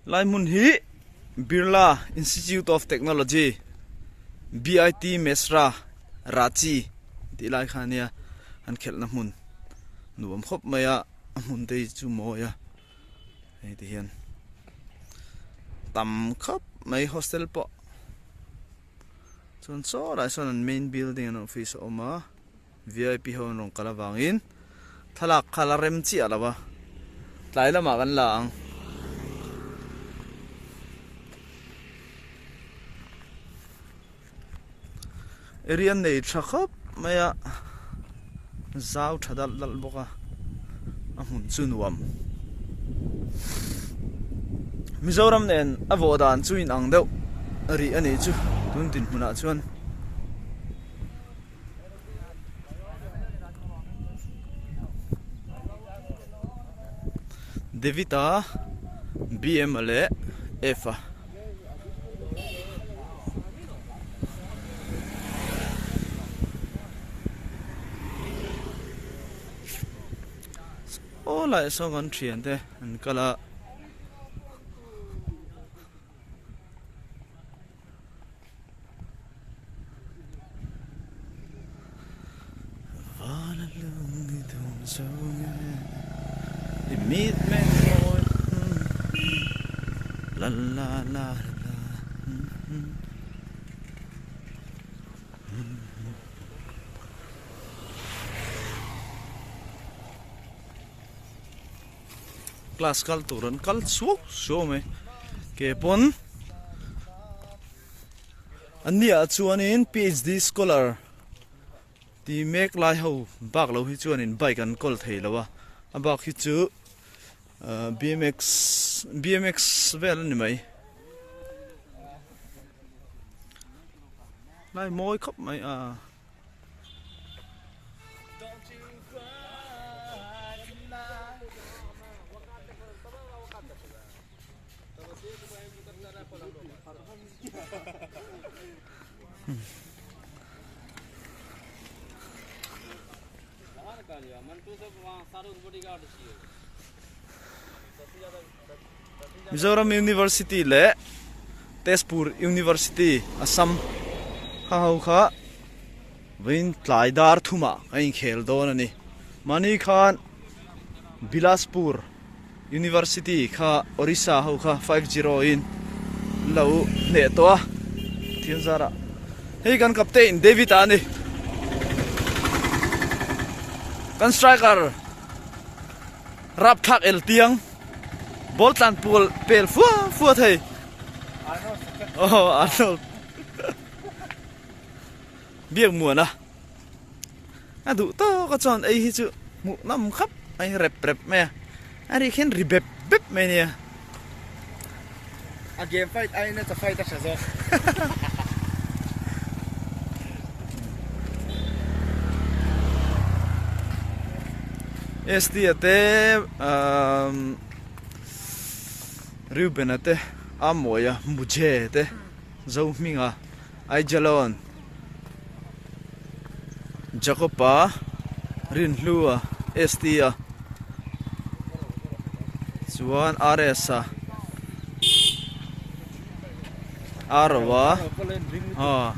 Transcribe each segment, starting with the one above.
Lai hmun hi Birla Institute of Technology BIT Mesra Ranchi tih lai kha ania an khelhna hmun nuam khawp mai a a hmun te hi chu mawi a hei ti hian tam khawp mai hostel pawh chuan saw lai sawn an main building an office a awm a. Vip ho an rawn kal avangin thlalak kha la rem chiah lo a, tlai lamah kan la ang. Area nei tha khawp mai a, zau tha dalh dalh bawk a, a hmun chu nuam. Mizoram nen a vawh dan chu inang deuh rih a nih chu tun dinhmunah chuan. David a BM a leh F a. Aw lai sawn kan thian te an kal a. Class kal tur an kal suau suau mai ke pawn An ni ah chuanin PhD scholar ti mek lai ho bak lo hi chuanin bike an kawl thei lo a a bak hi chu ahh bmx bmx vel a ni mai lai mawi khawp mai a. Mizoram University leh Tezpur University Assam kha ho kha vawiin tlai dar thumah a inkhel dawn a ni. Mahni khan Bilaspur. University kha Orissa ho kha 5-0 in an lo hneh tawh a, Pathian zarah hei kan captain David a ni. Kan striker rapthlak el tiang ball tlan pual pel fua fua thei. Oh Arnold. Biak muan a. A duh tawk a chuan ei hi chu hmuh nawm khap mai rep rep mai a, a ri khian ri bep bep mai ania. A game fight aiin a cha fight a hre zawk. ST a te umm Reuben a te Amawia Mujhe te Zohminga Aijalon. Jacob-a Rinhlua ST-a chuan RS-a Arrow-a aw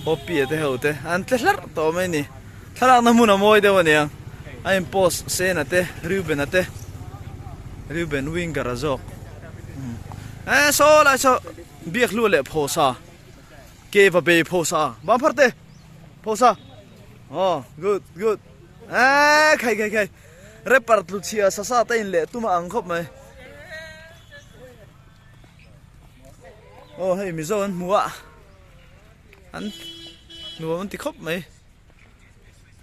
OP-a te ho te an tle hlarh tawh mai a ni thlalakna hmun a mawi deuh a nia a in post Sena te Reuben-a te Reuben Winger-a zawk eh saw lai saw Biakhlua leh Phosa. Ke va bei Phosa. Bang phar te. Phosa. Oh, good, good. Eh, khai khai khai. Rapper tlu chhia sa sa te in leh tuma ang khawp mai. Oh, hei Mizo an hmu a. An nuam an ti khawp mai.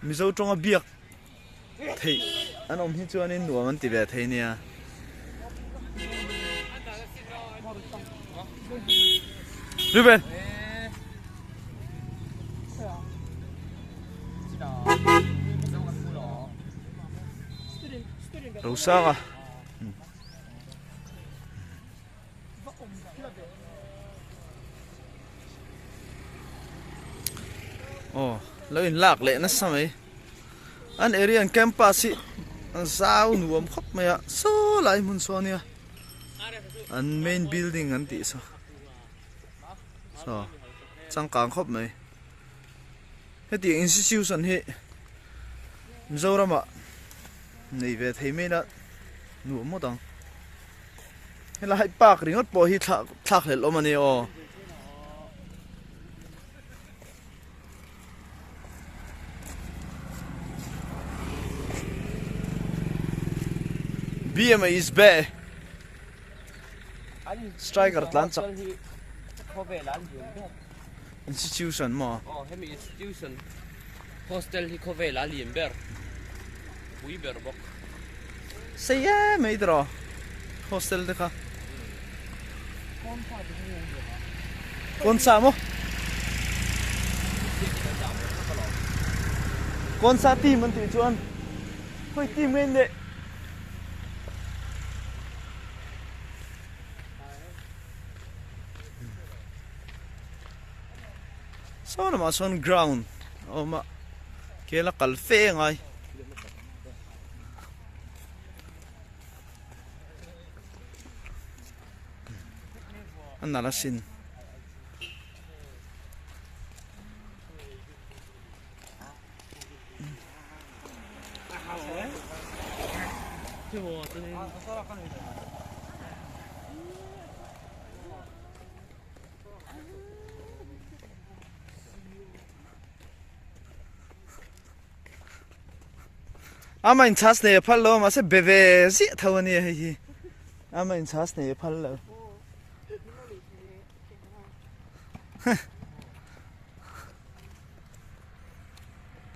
Mizo tawnga biak theih an awm hi chuanin nuam an ti ve thei nia. Ruben. Rosanga. Aw lo in lak leh nasa mai an area an campus hi an zau nuam khawp mai a saw lai hmun saw ania. An main building an tih saw saw changkang khawp mai. Hetiang institution hi Mizoramah nei ve thei mai ila nuam ngawt ang. Helai park ringawt pawh hi thlak thlakhlelh awm a ni aw. BMA is back. Striker tlan chak. Institution maw? Aw, hemi institution hostel hi khawvel a lian ber, pui ber bawk. Sei em mai tiraw hostel te kha. Kawnsa maw? Kawnsa team an tih chuan khawi team nge in leh? Saw lamah sawn ground a awm a kel a kal fe a ngai. A nalh asin. Ama in chhas nei a phal lo a mahse be ve ziah tho a nia hei hi ama in chhas nei a phal lo.